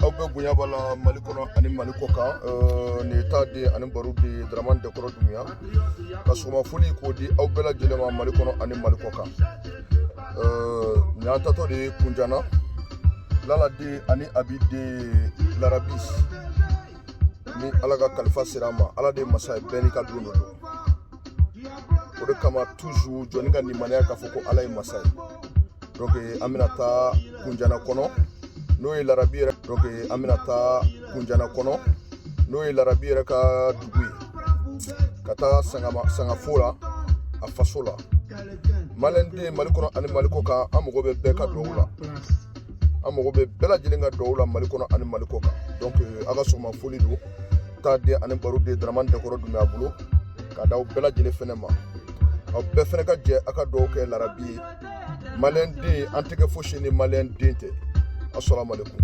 Aw bɛɛ bonya b'a la Mali kɔnɔ ani Mali kɔ kan. Nin ye taa den ani baro de Dramane Dɛkɔrɔ Dunbiya ka sɔgɔma foli k'o di aw bɛɛ lajɛlen ma Mali kɔnɔ ani Mali kɔ kan. Nin y'an tatɔ de ye Kunjana Lala den ani Abi den Larabi. Ni Ala ka kalifa sera a ma, Ala de ye masa ye, bɛɛ n'i ka don dɔ don. O de kama toujours jɔnni ka limaniya k'a fɔ ko Ala ye masa ye. Donc an bɛna taa Kunjana kɔnɔ, n'o ye Larabi yɛrɛ. Donc an bɛna taa Kunjana kɔnɔ, n'o ye Larabi yɛrɛ ka dugu ye, ka taa sangafo la, a faso la. Maliyɛnden Mali kɔnɔ ani Mali kɔ kan, an mago bɛ bɛɛ ka duwawu la, an mago bɛ bɛɛ lajɛlen ka duwawu la Mali kɔnɔ ani Mali kɔ kan. Donc aw ka sɔgɔma foli don taa den ani baro den Dramane Dɛkɔrɔ Dunbiya bolo ka d'aw bɛɛ lajɛlen fɛnɛ ma. Aw bɛɛ fɛnɛ ka jɛ aw ka duwawu kɛ Larabi ye. Maliyɛn den, an tɛ kɛ fosi ni maliyɛn den tɛ. Asalaamaaleykum.